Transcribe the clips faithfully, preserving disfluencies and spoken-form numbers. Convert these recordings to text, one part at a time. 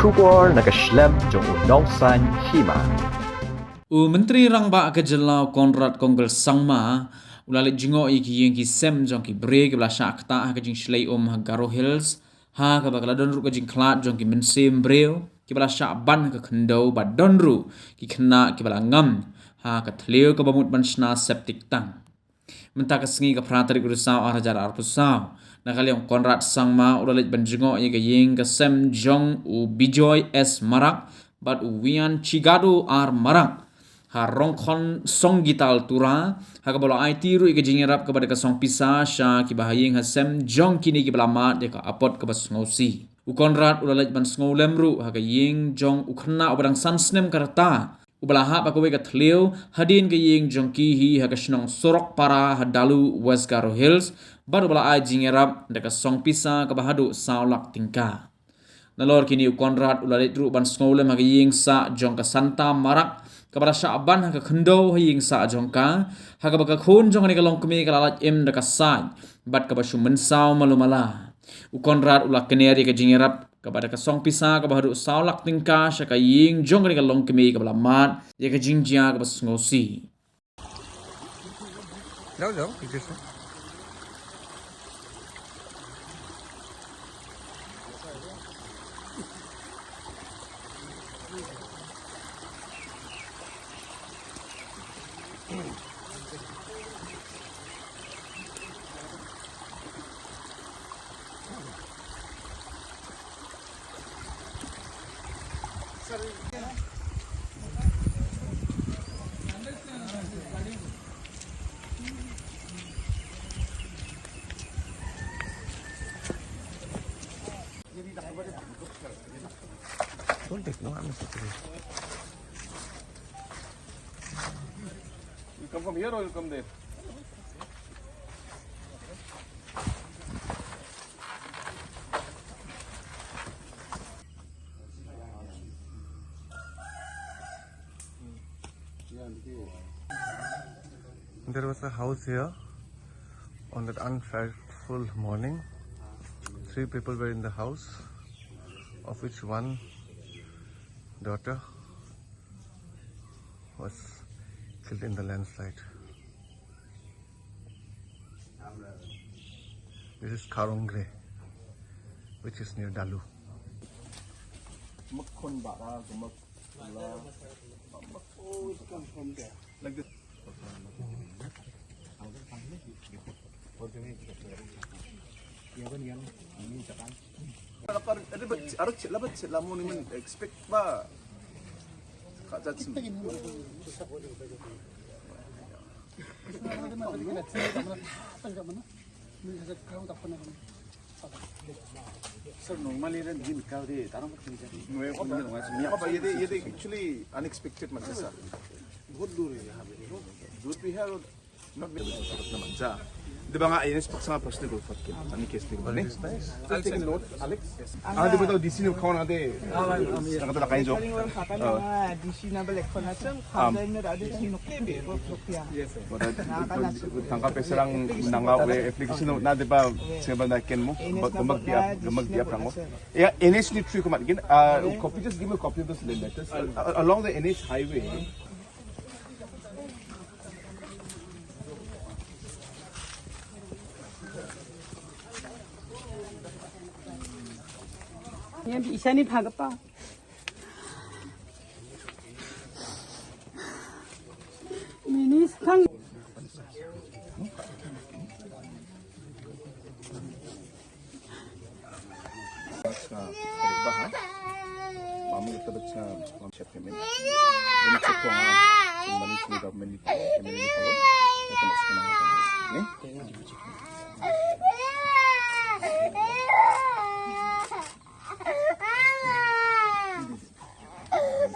Kubor na ka shlem jong u nongsaiñ hima. U Menteri Rangbah ka jylla u Conrad Kongkal Sangma u la leit jngoh ïa ki ïing ki sem jong ki briew kiba la shah ktah ha ka jingshlei um ha Garo Hills, ha kaba ka la don ruh ka jingkhlad jong ki mynsiem briew kiba la shah ban ha ka khyndew bad don ruh ki khynnah kiba la ngam ha ka thliew kaba mut ban shna septic tank. Mynta ka sngi ka phra tarik u Risaw ar hajar arphew saw, na ka liang u Conrad Sangma u la leit ban jngoh ïa ka ïing ka sem jong u Bijoy S Marak bad u Wian Chigado R Marak ha Rongkhon Songgital Tura, ha kaba u la aiti ruh ïa ka jingïarap kaba da ka song pisa sha kiba ha ïing ha sem jong kine kiba la mad ïa ka apot kaba sngewsih. U Conrad u la leit ban sngewlem ruh ha ka ïing jong u khynnah uba dang san snem ka rta, uba la hap ha kawei ka thliew hadien ka ïing jong ki hi ha ka shnong Sorokpara ha Dalu, West Garo Hills, bad uba la ai jingïarap da ka song pisa kaba haduh saw lak tyngka. Nalor kine u Conrad u la leit ruh ban sngewlem ha ka ïing sah jong ka Santa Marak kaba la shah ban ha ka khyndew ha ïing sah jong ka, ha kaba ka khun jong kane ka longkmie ka la lait im da ka sait bad kaba shu mynsaw malu mala. U Conrad u la kner ïa ka jingïarap kaba da ka song pisa kaba haduh saw lak tyngka sha ka ïing jong kane ka longkmie kaba la mad ïa ka jingjia kaba sngewsih. Jao, jao, picture se. Don't take, no, I'm not taking. You come from here or you come there? There was a house here on that unfaithful morning. Three people were in the house, of which one daughter was killed in the landslide. This is Karongre, which is near Dalu. Makhon bara, gamak, oh, it come from there. Like this. Aro, aro, aro, aro, chila ba, chila mo ni man expect ba. Ka jat sim. Sir, normally ran din kau de, tarang pun kerja. Apa, apa, ये, ये, ये actually unexpected macam sa. बहुत दूर है यहाँ पे, देखो। दूर भी है और Not very good, not much. Di ba nga N H paksa nga personal golf at kin. Ani case ni ba ni? I'll take a note, Alex. Ah, di ba daw D C ni kawan ate. Nakatulak kayo, Jok. Kani wal kata na D C na balik ko na sung. Am. Kanda na ade sino kebe ko propia. Yes, sir. Wala tangka pesarang nanga we application na, di ba seba na ken mo. Gambak dia, gambak dia prang mo. Yeah, N H ni three ko mat gin. Ah, copy, just give me a copy of those letters. Uh, along the N H highway. Yan, isa ni phagapa. Mini skang. Bachcha, bachcha, mama kita bachcha, mama siap payment. Ini check ko ha, kembali sini government ni, M L A ni, kita nak sekolah ni.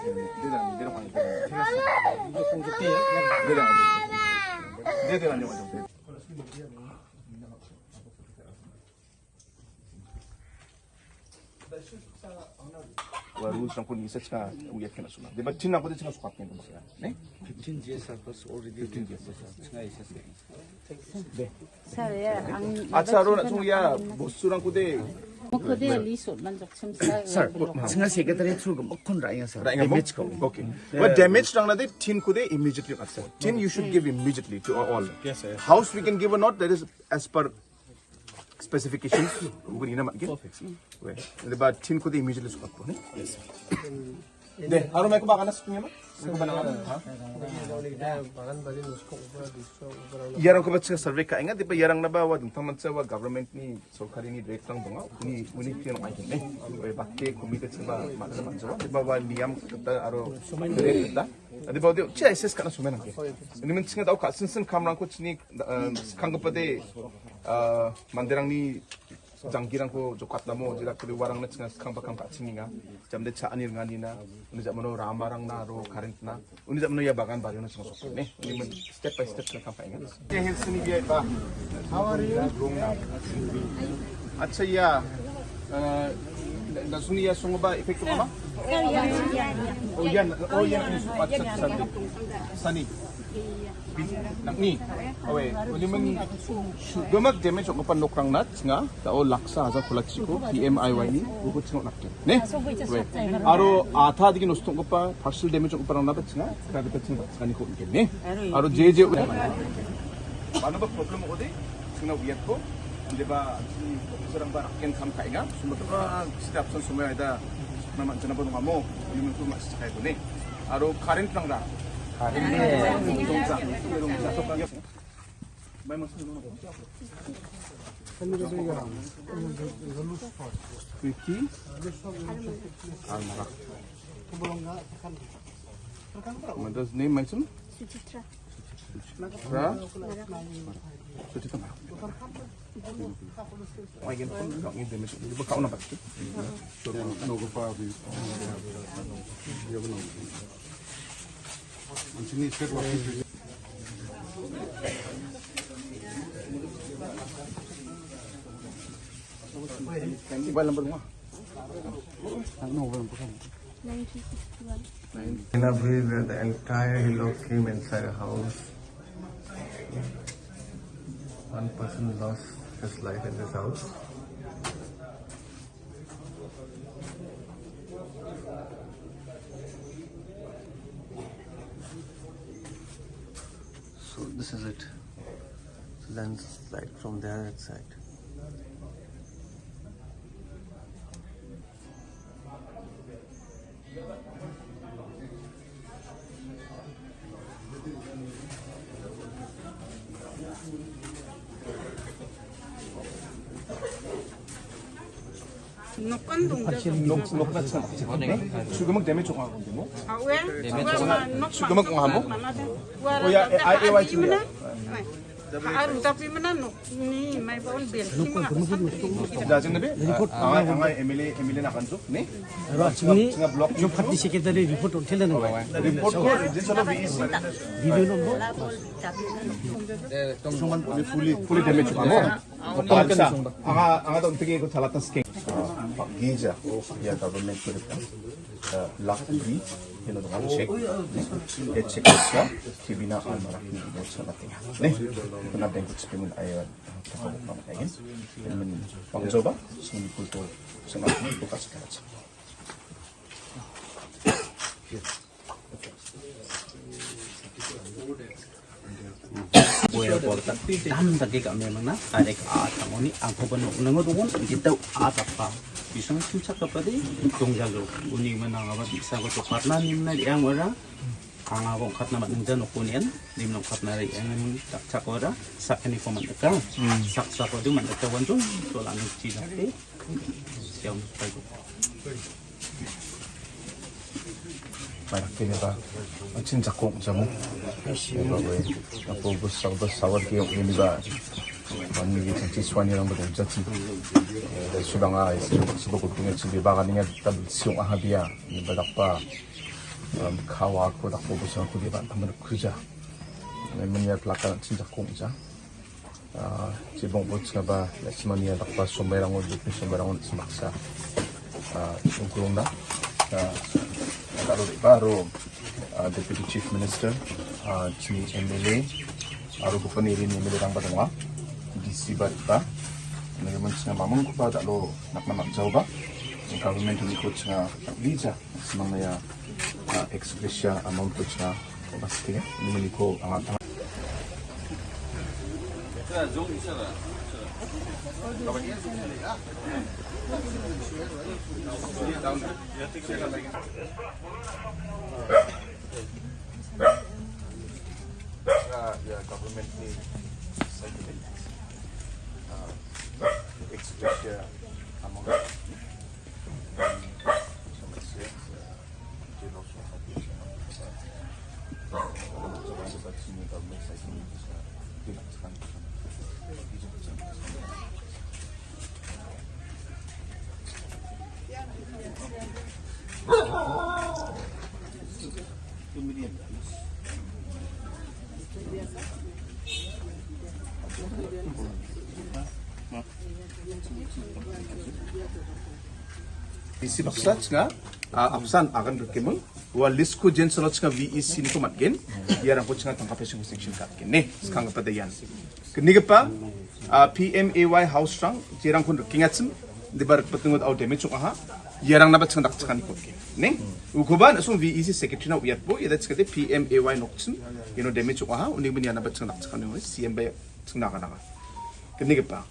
Dia dah, dia dah panggil. Dia dah, dia dah, dia dah. Ua rules-rangko nisa chinga uiakena sona. Deba tin-rangko de chinga sokapgen dong, ya. Ne? Fifteen G S R plus already. Fifteen G S R. Chinga isa se. Sir, ya, ang Acha, aro na chung ya, bosurangko de. Mokode list on manjok chim, sir. Sir, singa secretary through mokon raya, sir. Raya mo? Damage ko. Okay. Wa damage rang na de tin ko de immediately. Tin you should give immediately to all. Yes, sir. House we can give or not, that is as per specifications. Uguni na matke. Perfect. We. Deba tin ko de immediately sokap ne? Yes, sir. De, aro mai ko ba kana suknya ma? Mai ko ba na kana, ha? Iarangko ba chinga survey ka·enga, deba iarangna ba wa dingtang mancha wa government-ni, sorkarini rate-rang donga, uni, uni tin ong·ai kene. Oi, batte komite chaba ma·, ma·jawa, deba wa niam kita aro rate kita. Deba de, cha S S kana sumen angke. Ini men chinga dau ka sinsen kamrangko chini, eh, skanggipa de, eh, manderangni janggirangko jokatnamo, jerak kode warangna chinga skangba kam ka·chingenga. Jamde cha·ani ringanina, uni jamano ramarangna aro current-na, uni jamano ia bagan bariona chinga sokne. Uni men step by step chinga kam ka·enga. Ye hilsini biai ba. How are you? Acha ya, eh, da suni ya songo ba effect ko ma? Oh ya, oh ya, acha, acha. Sani. Nang·ni, awe, uni men sugamak damage ong·gipa nokrangna chinga, dao laksa hajar kolachiko P M I Y ni uko chinga on·atgen, ne? Awe, aro adha digi nosto ong·gipa, partial damage ong·giparangna ba chinga, kra gita chinga, chinganiko on·gen, ne? Aro je je, manoba problem ong·ode, chingna uiatko, andeba, chini officer-rangba rakken kam ka·enga, sumatoka, sita apsan somoi aida, sukna man·janaba nongamo, uni men ko ma·sichakaibo, ne? Aro current-rang ra. Current. Quickie. Almara. Mother's name, Maichum? Suchitra. Suchitra. Suchitra. Mobile number mo? Nine three six one. In a way where the entire Hilok came inside a house. One person lost his life in this house. So this is it. So landslide from there side. Nok-an dongja. Nok, nok na chang. Sugamak damage ong·a, demo. Awe, sugamak ong·a mo? Oh ya, ai, ai, ai, ai. Aru tapi mana nok ni mai baun bel. Jajang nabe? Report. Angai, angai M L A, M L A na kanjuk ni. Aro chini, chini block jo party secretary report on tela na. Report ko, jin solo B E C. Video number. Fully, fully damage mo? Acha. Anga, anga dong tege ko chalata skin. Giza, ya government ko. Lak di, hino dongan check, e check sa, kibina almarak ni mo sa nating. Ne, kuna deng ko experiment ayo, ta ko ma nating. Men pangjoba, sini ko to, sini ko ka sa. Boya bor tak dam dake ka·me mangna, tarik a tangoni angkoba nokningo dongon, gitau a tapa. Bisang chimchakgipade dongjalo. Uni manangaba bi·sako jokatna nimna re·angara. Angaba ong·katna man·ingja nokonian, nimna ong·katna re·angani dakchakora, sakgniko man·dika. Saksakode man·dika wanjong, solanukchi dake. Siam paigo. Barak kene ba, an·ching jakong jamo. Apo bus, bus sawar ke ong ini ba. Ani ke chanchi swani rang ba jati. Sudanga, sibuk kutunga chimbe bagan ninga tab siung aha dia. Ni ba dakpa, kawa ko dakpo bus ko dia ba taman kuja. Menya pelakar an·ching jakong ja. Ah, chibong bot chaba, ya, simania dakpa sombai rangon, dupi sombai rangon, simaksa. ah, Songkurongna, ah, Dalo Riba aro, ah, Deputy Chief Minister, ah, chini M L A, aro gipin area-ni M L A-rangba donga. D C ba riba. Uni gimin chinga mamungkoba dalo nakna man·jaoba. Government uniko chinga lija, simangna ia, ah, ex gratia amount-ko chinga Oba sitting, ini meniko angat-angat. Ya, ya, government ni side, ah, ex gratia amount. Isi baksa chinga, ah, apsan agan rikimung. Ua list-ko jensalo chinga V E C-niko man·gen. Iarangko chinga tangka pesongko sanction ka·atgen. Ne, skanggipa de ian. Knigipa, ah, P M A Y house-rang, jerangkon rikengachim, indiba rikbatingot au damage ong·aha. Iarangnaba chinga dakchakani ka·atgen. Ne? Ukoba na·song V E C secretary-na uiatbo, iada chikade P M A Y nokchim, iano damage ong·aha, uni gimin ianaba chinga dakchakani ong·a, C M ba chinga agananga. Knigipa.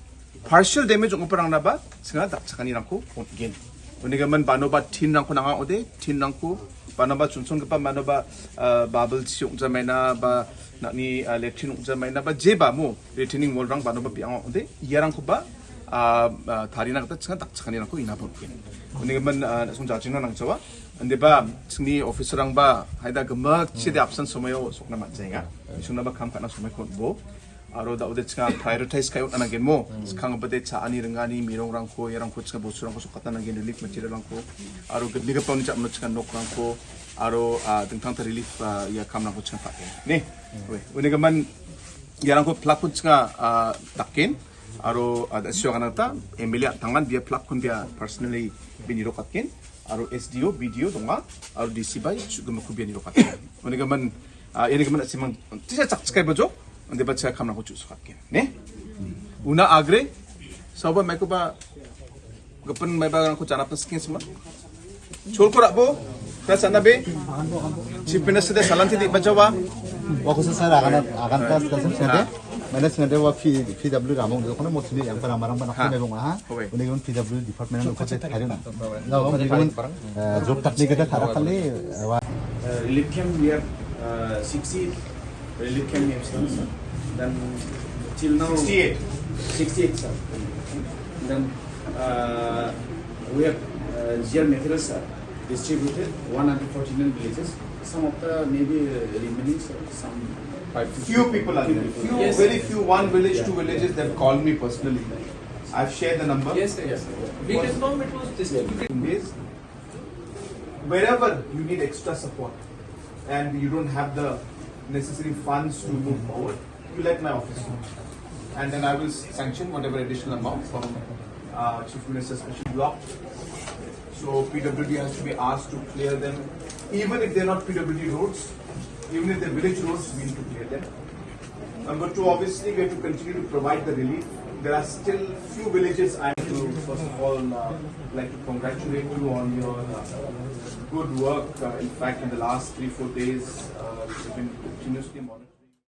Partial damage ong·giparangnaba chinga dakchakanirangko on·gen. Uni gimin banoba tin-rangko nanga ong·ode, tin-rangko banoba chonchongipa banoba, ah, bubble chi ong·jamaina ba na·ni, ah, latrine ong·jamaina ba jeba mo retaining wall-rang banoba biang ong·ode, iarangkoba, ah, ah, tarina gita chinga dakchakanirangko inaba on·gen. Uni gimin, ah, na·song jajingna nangjawa. Indiba chingni officer-rangba haida gimik chide apsan somoio sokna man·jaenga. Isongnaba kam ka·na somoiko on·bo. Aro da·ode chinga prioritize ka·e on·na nanggen mo. Skangbade cha·ani ringani mirongrangko, iarangko chinga bosturangko sokatna nanggen relief material-rangko. Aro gitnigipa uni ja·mano chinga nokrangko. Aro, ah, dingtang ta relief, ah, ia kamrangko chinga ka·gen. Ne? Ue, uni gimin iarangko flag-ko chinga, ah, daken. Aro, ah, da·sio agana gita M L A an·tangan bia flag-kon bia personally bia nirokatgen. Aro S D O, B D O donga. Aro D C bai chu-, gimikko bia nirokatgen. Uni gimin, ah, iani gimin a·simang tisa chakchikai bajok. Indiba chinga kamrangko chu·sokatgen. Ne? Una agre, saoba maikoba gipin maibarangko janapna siking sima. Cholko rabo, ta sanabe, Chief Minister de salanti di bajawa. Wa ko sa sara agan, agan ta sa sade. Mana sade wa P, P W ramong do kono mo sini yang para marang mana kone bong ha. Uni gimin P W department ko te thari na. Na wa uni gimin, eh, job takni kita thara kali, eh, wa. Uh, relief camp we have, uh, sixty-eight relief camp we have seen, sir. Then till now sixty-eight. Sixty-eight, sir. Then, uh, we have, uh, G R materials, sir, distributed one hundred forty-nine villages. Some of the maybe, uh, remaining, sir, some five to few people are there. Few, yes, very few, one village, yeah, two villages, they've called me personally. I've shared the number. Yes, sir, yes, sir. We confirm it was distributed. Wherever you need extra support and you don't have the necessary funds to move forward, you let my office know. And then I will sanction whatever additional amount from, uh, Chief Minister's Special Block. So P W D has to be asked to clear them, even if they're not P W D roads, even if they're village roads, we need to clear them. Number two, obviously, we have to continue to provide the relief. There are still few villages. I have to, first of all, uh, like to congratulate you on your, uh, good work. Uh, in fact, in the last three, four days, uh, we've been continuously monitoring.